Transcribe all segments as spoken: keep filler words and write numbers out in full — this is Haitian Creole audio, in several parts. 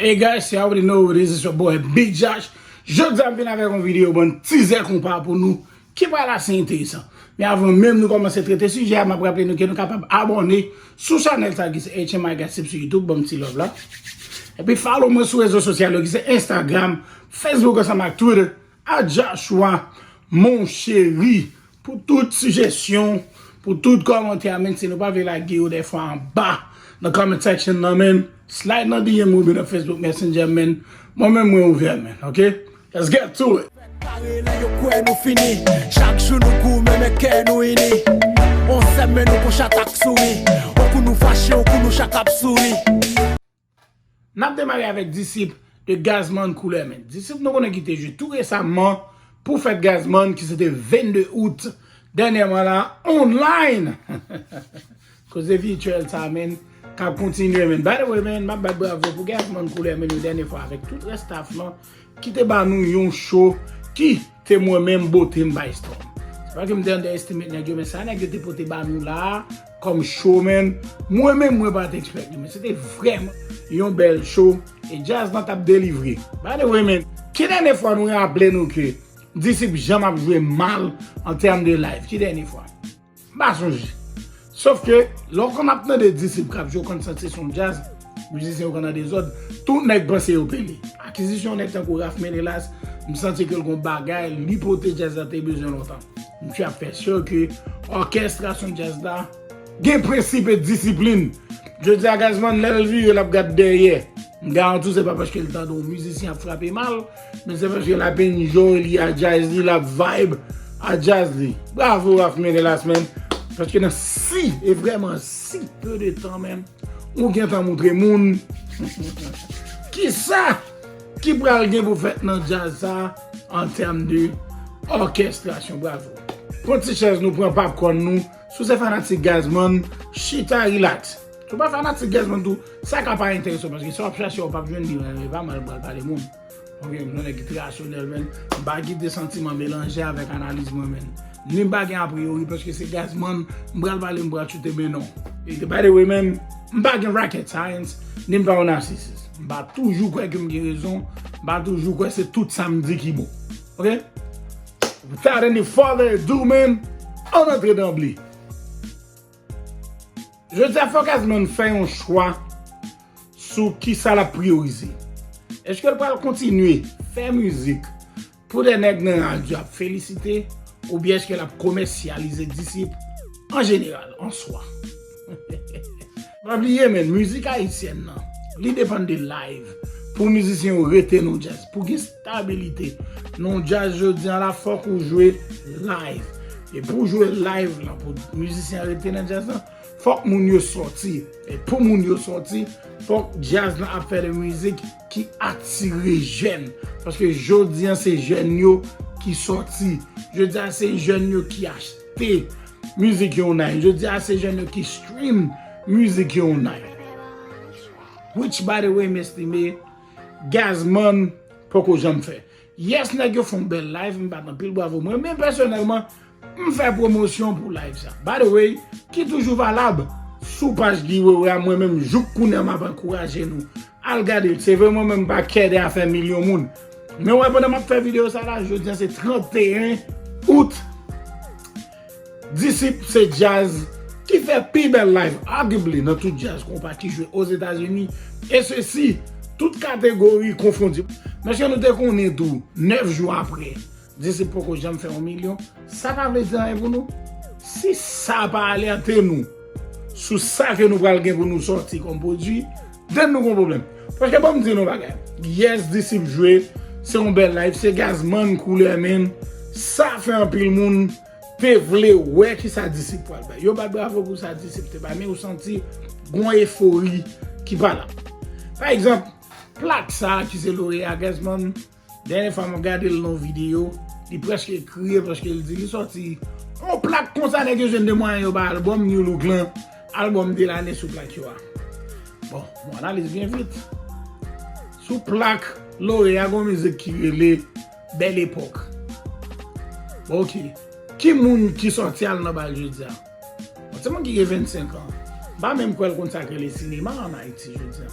Hey guys, you already know this is your boy Big Josh. Jodi a m vin avèk yon videyo, bon, tizè konpa pou nou ki pral ase enteresan. Men avan menm nou kòmanse trete sijè a, m ap raple nou ke nou kapab abòne sou chanèl sa ki se H M I Gossip sou YouTube, ban m ti love la. Epi follow mwen sou rezo sosyal yo ki se Instagram, Facebook ansanm ak Twitter, a Joshua Mon Chéri. Pou tout sijesyon, pou tout kòmantè, men si nou pa vle lage yo dèfwa anba nan comment section nan, men slide nan D M oubyen nan Facebook Messenger, men mwen menm mwen ouvè, men, ok? Let's get to it. Pare lè yo kwè nou fini. Chak jou nou goumen, men kè nou ini. On sèm, men nou gon chat ak souri. On kou nou fache, on kou nou chak ap souri. N ap demare avèk Disip de Gazman Couleur Men. Disip nou konnen ki te jwe tou resaman pou fèt Gazman ki se te vennde out dènyèman la, online. Koze vityèl sa, men, k ap kontinye, men. By the way, men, m ap bat bravo pou Gazman Couleur Men yon dènye fwa avèk tout rès staff lan ki te ba nou yon show ki te mwen menm bote m bay Storm. Se pa ke m te underestimate nèg yo, men sa nèg yo te pote ba nou la a kòm show, men, mwen menm mwen pa t expect li, men se te vrèman yon bèl show e djaz lan t ap delivre. By the way, men, ki dènye fwa nou raple nou ke Disip janm ap jwe mal an tèm de live? Ki dènye fwa? M pa sonje. Sof ke, lè w konn ap tande Disip k ap jwe, w konn santi se yon djaz, mizisyen yo konn nan dezòd, tout nèg panse yo pele. Akizisyon nèg tankou Ralph Menelas, m santi ke l gon bagay, li pote djaz la te bezwen lontan. Misye ap fè sure ke òkestrasyon djaz la gen prensip e disiplin. Jodi a, Gazman, lè l vire, l ap gad dèyè. M garanti w, se pa paske l tande yon mizisyen ap frape mal, men se paske l ap enjoy li a djaz li, l ap vibe a djaz li. Bravo, Ralph Menelas, men. Paske nan si, e vrèman si peu de tan, men, ou gentan moutre moun kisa ki pral gen pou fèt nan djaz sa an tèm de òkestrasyon. Bravo. Pran ti chèz nou, pran popcorn nou. Si w se fanatik Gazman, chita relax. Si w pa fanatik Gazman tou, sa ka pa enterese w, paske sa w ap chache a, w p ap jwenn li, men e pa mal m pral pale moun. Ok, m se yon nèg ki trè rasyonèl, men m pa kite santiman melanje avèk analiz mwen, men. Ni m pa gen a priori, paske se Gazman, m pral pale, m pral choute, men non. E by the way, men, m pa gen rocket science, ni m pa yon nasisis. M pa toujou kwè ke m gen rezon, m pa toujou kwè se tout sa m di ki bon. Ok? Without any further ado, men, ann antre nan bli. Jodi a, fò Gazman fè yon chwa sou kisa l ap priyorize. Èske l pral kontinye fè mizik pou de nèg nan radyo ap felisite, oubyen èske l ap komèsyalize Disip an jeneral, an swa? Pa bliye, men, mizik ayisyèn nan, li depann de live. Pou mizisyen yo rete nan djaz, pou gen stabilite nan djaz jodi a la, fòk ou jwe live. E pou w jwe live lan, pou mizisyen an rete nan djaz lan, fòk moun yo sòti. E pou moun yo sòti, fòk djaz lan ap fè de mizik ki atire jèn. Paske jodi a, se jèn yo ki sòti. Jodi a, se jèn yo ki achte mizik yo online. Jodi a, se jèn yo ki stream mizik yo online. Which, by the way, m estime Gazman poko janm fè. Yes, nèg yo fè yon bèl live, m bat anpil bravo. Mwen menm pèsonèlman, m fè pwomosyon pou live sa. By the way, ki toujou valab sou paj Guy Wewe a, mwen menm jouk kounye a m ap ankouraje nou. Al gade l, se vre mwen menm m pa kè de afè milyon moun. Men w wè pandan m ap fè videyo sa la, jodi a se trannteyen out. Disip se djaz ki fè pi bèl live, arguably, nan tout djaz konpa ki jwe Ozetazini, e sesi, tout kategori konfondi. Men èske nou te konnen tou, nèf jou apre, Disip poko janm fè yon milyon, sa pa vle di anyen pou nou? Si sa pa alète nou sou sa ke nou pral gen pou nou sòti kòm pwodui, then nou gon pwoblèm. Paske ban m di nou bagay. Yes, Disip jwe, se yon bèl live, se Gazman Couleur Men, sa fè anpil moun te vle wè kisa Disip pral bay. Yo bat bravo pou sa Disip te bay, men ou santi gon efori ki pa la. Pa egzanp, plak sa ki se Loreya Gazman, dènye fwa m ap gade l nan yon videyo, li prèske kriye paske l di li sòti yon plak konsa, nèg yo jwenn de mwayen yo bay albòm New Look lan, albòm de lane sou plak yo a. Bon, m analize byen vit. Sou plak Loreya gon mizik ki rele Belle Époque. Bon, ok. Ki moun ki sòti al nan bal jodi a? Bon, se moun ki gen vennsenk an. M pa menm kwè l konn sa k rele sinema ann Ayiti jodi a.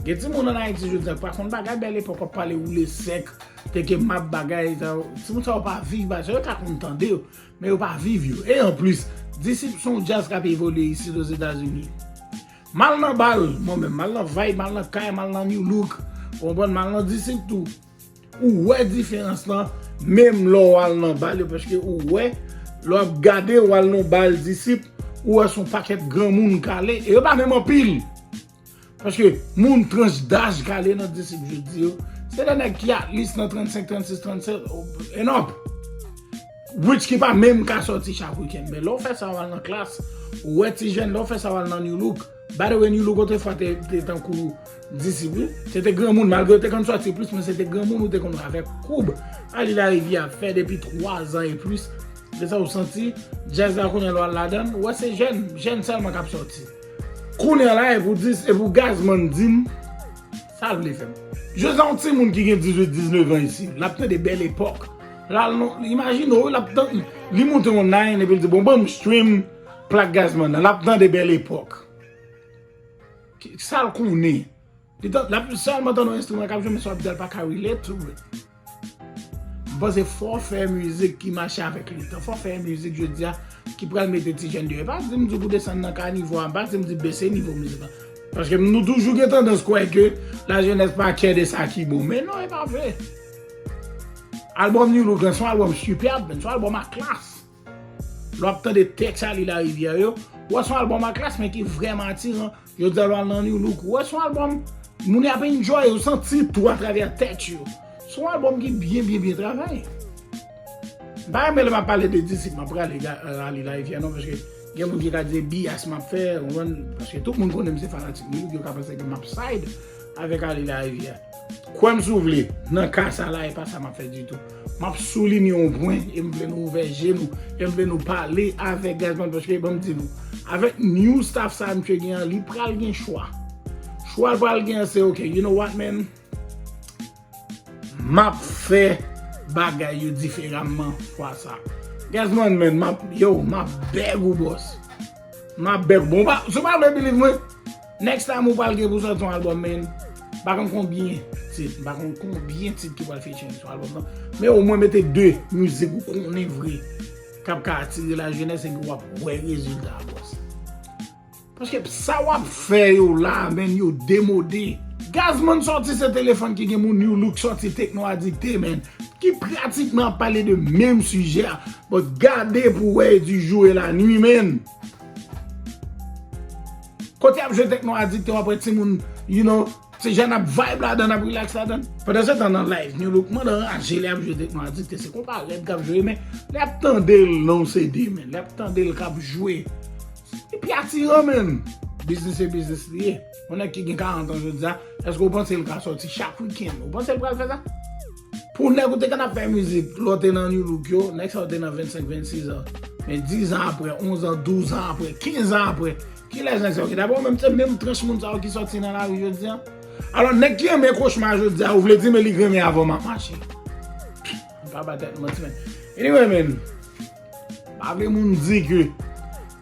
Gen timoun ann Ayiti jodi a ki pa konn bagay, bèl epòk w ap pale woule sèk, teke map bagay sa yo. Timoun sa yo pa viv bagay sa yo, yo ka konn tande yo, men yo pa viv yo. E anplis, Disip se yon djaz k ap evolye isit Ozetazini. M al nan bal, mwen menm, m al nan vibe, m al nan kay, m al nan New Look, ou konprann, m al nan Disip tou. Ou wè diferans lan, menm lè w al nan bal yo, paske ou wè, lè w ap gade, w al nan bal Disip, ou wè se yon pakèt granmoun k ale, e yo pa menm anpil. Paske moun tranch daj k ale nan Disip jodi yo, se de nèg ki at least nan trannsenk, trannsis, trannsèt, and up. Which ki pa menm ka sòti chak wikenn. Men lè w fè sa, w al nan Klass, ou wè ti jèn, lè w fè sa, w al nan New Look. By the way, New Look otrefwa te, te tankou Disip, wi. Se te granmoun, malgre yo te konn sòti plis, men se te granmoun ou te konn wè avèk koub. Ali Larivye ap fè depi twa zan e plis. Se sa ou santi, djaz la kounye a lè w al ladan l, ou wè se jèn, jèn sèlman k ap sòti. Kounye a la, e pou Dis, e pou Gazman di m, sa l vle fè m. Jodi a, yon timoun ki gen dizuit, diznèf an isit, l ap tande bèl epòk. L al non, imajine w, l ap tan-, li moute yon nine epi l di, "Bon, ban m stream plak Gazman nan." L ap tande bèl epòk. Ki, sa l konnen? Li tan-, l ap sèlman tande yon enstriman k ap jwe, men sa w ap di a, l pa ka relate to it. M panse fò w fè mizik ki mache avèk letan. Fò w fè mizik jodi a ki pral mete ti jèn deyò. E pa di m di w pou desann nan ka nivo a, m pa di m di bese nivo mizik la. Paske nou toujou gen tandans kwè ke lajenès pa care de sa ki bon. Men non, e pa vre. Albòm New Look lan se yon albòm sipèb, men se yon albòm a klas. Lè w ap tande tèks Ali Larivye yo, ou wè se yon albòm a klas, men ki vrèman atiran. Jodi a, lè w al nan New Look, ou wè se yon albòm, moun yo ap enjoy, ou santi tou atravè tèks yo. Se yon albòm ki byen, byen, byen travay. M pa renmen lè m ap pale de Disip, m ap rale ga-, rale Larivye non, paske gen moun ki ka di se biyas m ap fè, ou konprann, paske tout moun konnen m se fanatik New Look, yo ka panse ke m ap side avèk Ali Larivye. Kwè m si w vle, nan ka sa la, e pa sa m ap fè ditou. M ap soulinye yon pwen, e m vle nou ouvè je nou, e m vle nou pale avèk Gazman, paske ban m di nou, avèk new staff sa misye gen an, li pral gen chwa. Chwa l pral gen an, se, "Ok, you know what, man? M ap fè bagay yo diferaman fwa sa." Gazman, man, m ap, yo, m ap bèg ou, bòs. M ap bèg ou. Bon, pa, si w pa vle believe mwen, next time ou pral gen pou sòti yon albòm, man. M pa konn konbyen tit, m pa konn konbyen tit ki pral featuring sou albòm nan. Men omwen mete de mizik ou konnen vre k ap ka atire lajenès epi w ap wè rezilta a, bòs. Paske sa w ap fè yo la, man, yo demode. Gazman sòti se telefòn ki gen moun, New Look sòti Tekno Adikte, man, ki pratikman ap pale de menm sijè a. But gade pou wè e di jou e lanwi, man. Kote y ap jwe Tekno Adikte, w ap wè timoun, you know, se jèn ap vibe ladan, ap relax ladan. Pandan se tan nan live, New Look mande anraje lè y ap jwe Tekno Adikte, se konpa rèd k ap jwe, men lè y ap tande l nan yon C D, man, lè y ap tande l k ap jwe. Li pi atiran, man. Biznis se biznis li ye. Yon nèg ki gen karant an jodi a, èske w panse l ka sòti chak wikenn? Ou panse l pral fè sa? Pou nèg ou te konn ap fè mizik, lè w te nan New Look yo, nèg sa yo te nan vennsenk, vennsis an. Men diz an apre, onz an, douz an apre, kenz an apre, kilès nèg sa yo ki dabò menm, se menm tranch moun sa yo ki sòti nan lari jodi a. Alò, nèg ki renmen kochma jodi a, ou vle di, men li k renmen avan m ap mache. M pa ba tèt manti, men. Anyway, man. M pa vle moun di ke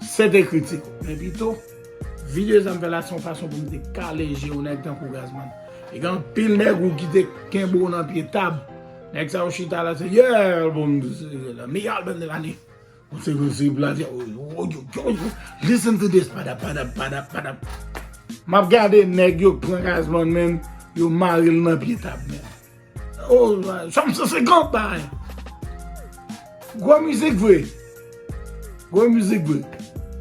se te kritik. Men pito, videyo sa m fè la se yon fason pou m te kale je yon nèg tankou Gazman. E gen anpil nèg ou ki te kenbe w nan pye tab. Nèg sa yo chita la, se, yeah, album, se le meilleur album de l'année. Ou se, se, se, la, oh, oh, oh, oh, oh. Listen to this, padap, padap, padap, padap. M ap gade nèg yo k pran Gazman, man, yo mare l nan pye tab, man. Oh, chanm san senkant bay. Gwo mizik vre. Gwo mizik vre.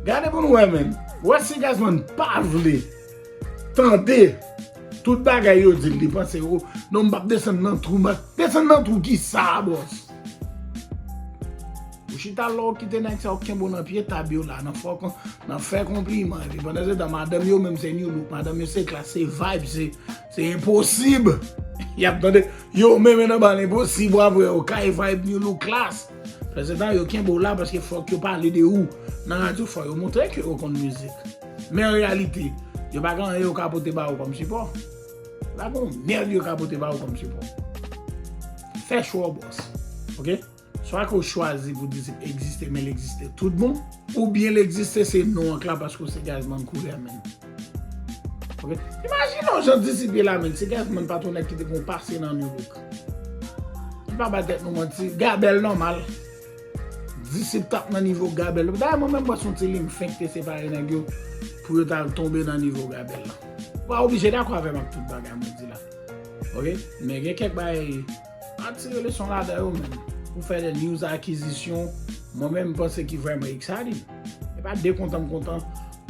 Gade pou nou wè, man. Wè si Gazman pa vle tande tout bagay yo di l, li panse, oh, non, m p ap desann nan twou, m ap desann nan twou ki sa, bòs? Ou chita la, ou kite nèg sa yo kenbe w nan pye tab yo la, nan fè kon-, nan fè konpliman. Epi pandan se tan, madanm yo menm se New Look, madanm yo se klas, se vibe, se, se enposib. Y ap tande, yo menm nan bal enposib, w ap wè yo kay vibe New Look klas. Pandan se tan, yo kenbe w la paske fòk yo pale de ou nan radyo, fò yo montre ke yo konn mizik. Men an reyalite, yo pa gen anyen yo ka pote ba ou kòm sipò. Yo pa gen yon mèd yo ka pote ba ou kòm sipò. Fè chwa w, bòs. Oke? Swa ke w chwazi pou Disip egziste, men l egziste tout bon, oubyen l egziste se non an k la paske w se Gazman koulè, man. Ok? Imajine w jan Disip ye la, menn. Si Gazzman pa t yon nèg ki te gen yon pase nan Nu Look. Ann pa bay tèt nou manti. Gabèl nòmal. Disip t ap nan nivo Gabèl. Dayè, mwen menm, mwen se yon ti li m fenk te separe nèg yo pou yo t al tonbe nan nivo Gabèl la. Ou pa oblije dakò avè m ak tout bagay mwen di la. Ok? Men gen kèk bagay, pa tire leson ladan yo, menn. Ou fè de news akizisyon, mwen menm, m panse ki vrèman exciting. E pa de kontan m kontan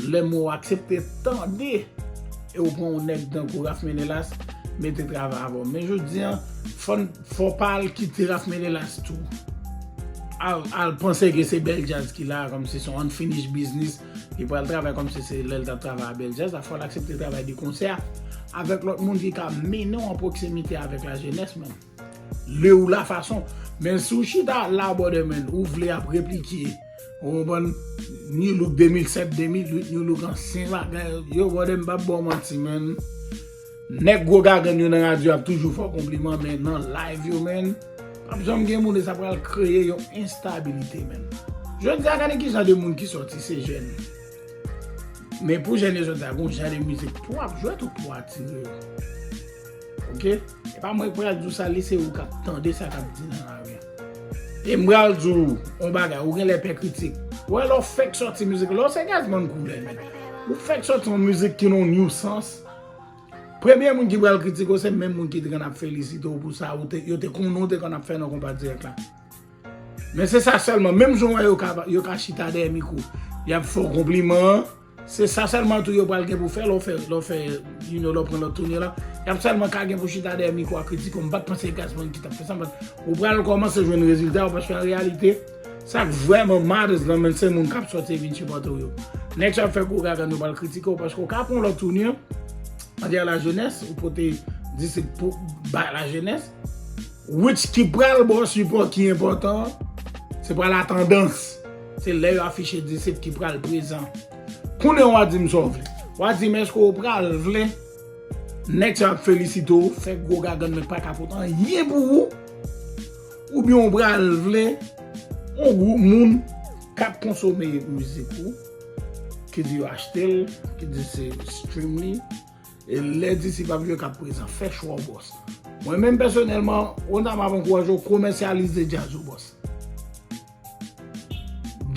lè mwen aksepte tande e ou pran yon nèg tankou Raf Menelas mete travay avè w. Men jodi a, fò n, fò pa al kite Raf Menelas tou. Al, al panse ke se bèl djaz ki la, kòmsi se yon unfinished business. Li pral travay kòmsi se lè l t ap travay a bèl djaz la. Fò l aksepte travay de konsè avèk lòt moun ki ka mennen w an pwoksimite avèk lajenès, menn. Lè ou la fason. Men si w chita la, brother, menn, ou vle ap replike. Ou konprann? Nu Look de mil sèt, de mil uit, Nu Look ansyen bagay. Yo, brother, m p ap ba w manti, menn. Nèg gwo gagann yo nan radyo ap toujou fè w konpliman, men nan live yo, menn, p ap janm gen moun e sa pral kreye yon enstabilite, menn. Jodi a, gade ki jan de moun ki sòti, se jèn. Men pou jèn yo sòti a, gon jan de mizik pou ap jwèt ou pou atire yo. Ok? E pa mwen ki pral di w sa, li se ou k ap tande sa k ap di nan lari a. E m pral di w yon bagay, ou genlè pè kritik. Wè, lè w fèk sòti mizik, lè w se Gazzman koulè, menn. Ou fèk sòti yon mizik ki nan yon nuisance. Premye moun ki pral kritike w, se menm moun ki te konn ap felisite w pou sa, ou te, yo te konnen w te konn ap fè nan konpa dirèk la. Men se sa sèlman, menm jan w wè yo ka, yo ka chita dèyè mikwo, y ap fè w konpliman, se sa sèlman tou yo pral gen pou fè, lè w fè, lè w fè, you know, lè w pran lòt toune la. Y ap sèlman ka gen pou chita dèyè mikwo a kritike w, m pa t panse Gazzman ki t ap fè sa, men ou pral kòmanse jwenn rezilta yo, paske an reyalite, sa k vrèman matters nan, men se moun k ap sòti vin sipòte w yo. Nèg sa ap fè gwo gagann yo pral kritike w, paske w ka pran lòt toune, an dèyè lajenès, ou pote Disip pou bay lajenès, which ki pral ba w sipò ki enpòtan, se pral a tandans. Se lè yo afiche Disip ki pral prezan. Kounye a w a di m sa w vle. W a di m èske w pral vle nèg sa ap felisite w, fè gwo gagann men pa ka pote anyen pou ou, oubyen w pral vle yon gwoup moun k ap konsome mizik ou, ki di yo achte l, ki di se stream li, e lè Disip ap jwe k ap prezan. Fè chwa w, bòs. Mwen menm pèsonèlman, ou konn sa m ap ankouraje w, komèsyalize djaz ou, bòs.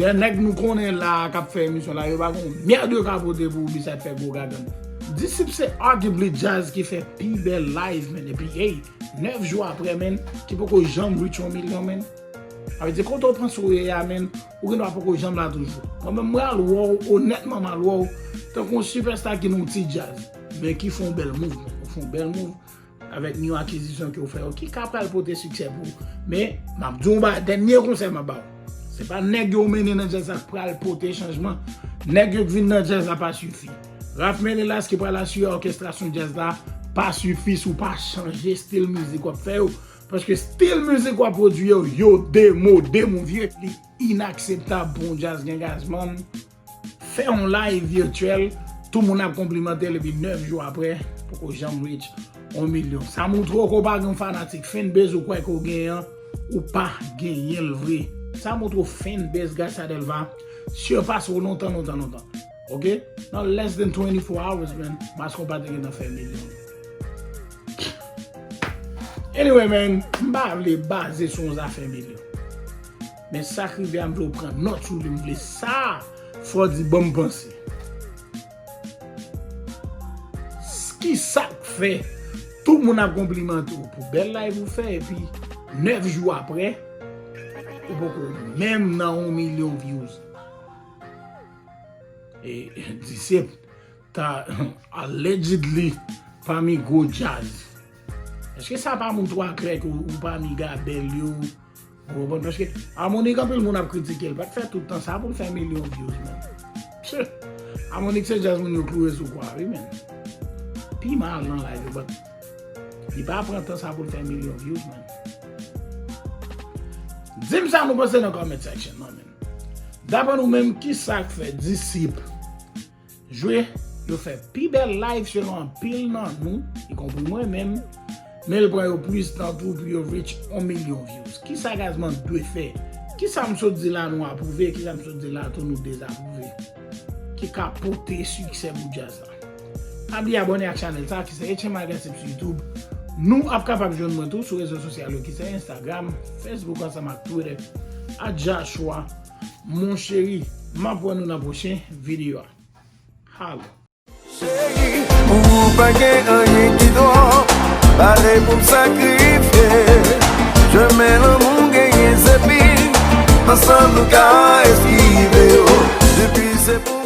De nèg nou konnen la a k ap fè emisyon la, yo pa gon mèd yo ka pote pou ou besides fè gwo gagann. Disip se arguably djaz ki fè pi bèl live, menn. Epi, hey, nèf jou apre, menn, ki poko janm reach yon milyon, menn. Sa vle di, kote w panse w ye a, menn, ou gendwa poko janm la toujou. Mwen menm, m pral wè w, onètman, m al wè w tankou yon sipèsta ki nan yon ti djaz, men ki fè yon bèl move, menn. Ou fè yon bèl move avèk new akizisyon ke w fè yo, ki ka pral pote siksè pou ou. Men, m ap di w yon bagay, dènye konsèy m ap ba w. Se pa nèg yo w mennen nan djaz la k pral pote chanjman. Nèg yo k vin nan djaz la pa sifi. Raf Menelas ki pral asire òkestrasyon djaz la pa sifi si w pa chanje estil mizik w ap fè yo. Paske estil mizik w ap pwodui yo, yo demode, mon vieux. Li inakseptab pou yon djaz gen Gazzman fè yon live virtyèl, tout moun ap konplimante l, epi nèf jou apre, poko janm reach yon milyon. Sa montre w ke w pa gen yon fanatik, fanbase ou kwè ke w genyen an, ou pa genyen l vre. Sa montre w fanbase Gracia Delva sipase w lontan, lontan, lontan. Ok? Nan less than twenty-four hours, man, Mass Konpa te gentan fè milyon. Anyway, man, m pa vle baze sou yon zafè milyon. Men sa k rive a, m vle w pran nòt sou li, m vle sa, fò w di, ban m panse. S-, ki sa k fè tout moun ap konplimante w pou bèl live ou fè, epi nèf jou apre, ou poko menm nan yon milyon views? E, Disip ta allegedly pami gwo djaz. Èske sa pa montre w aklè ke ou, ou pami Gabèl yo? Ou konprann? Paske Harmonik, anpil moun ap kritike l. Pa t fè tout tan sa pou l fè milyon views, man. Pse! Harmonik se djaz moun yo kloure sou kwa, wi, man. Pi mal nan live yo, but li pa pran tan sa pou l fè milyon views, man. Di m sa nou panse nan comment section, man, man. Daprè nou menm, ki sa k fè Disip jwe, yo fè pi bèl live selon anpil nan nou, ikonpri mwen menm, men l pran yo plis tan tou pou yo reach yon milyon views. Kisa Gazzman dwe fè? Kisa m sot di la nou apwouve, kisa m sot di la tou nou dezapwouve? Ki ka pote siksè pou djaz la. Pa bliye abòne ak chanèl sa ki se H M I Gossip sou YouTube. Nou ap kapab jwenn mwen tou sou rezo sosyal yo ki se Instagram, Facebook ansanm ak Twitter. A Joshua, mon chéri, m ap wè nou nan pwochen videyo a. Holla. Cheri, pou ou pa gen anyen ki twòp, pare pou m sakrifye. Chemen lanmou genyen se pi, ansanm nou ka eskive yo. Depi se pou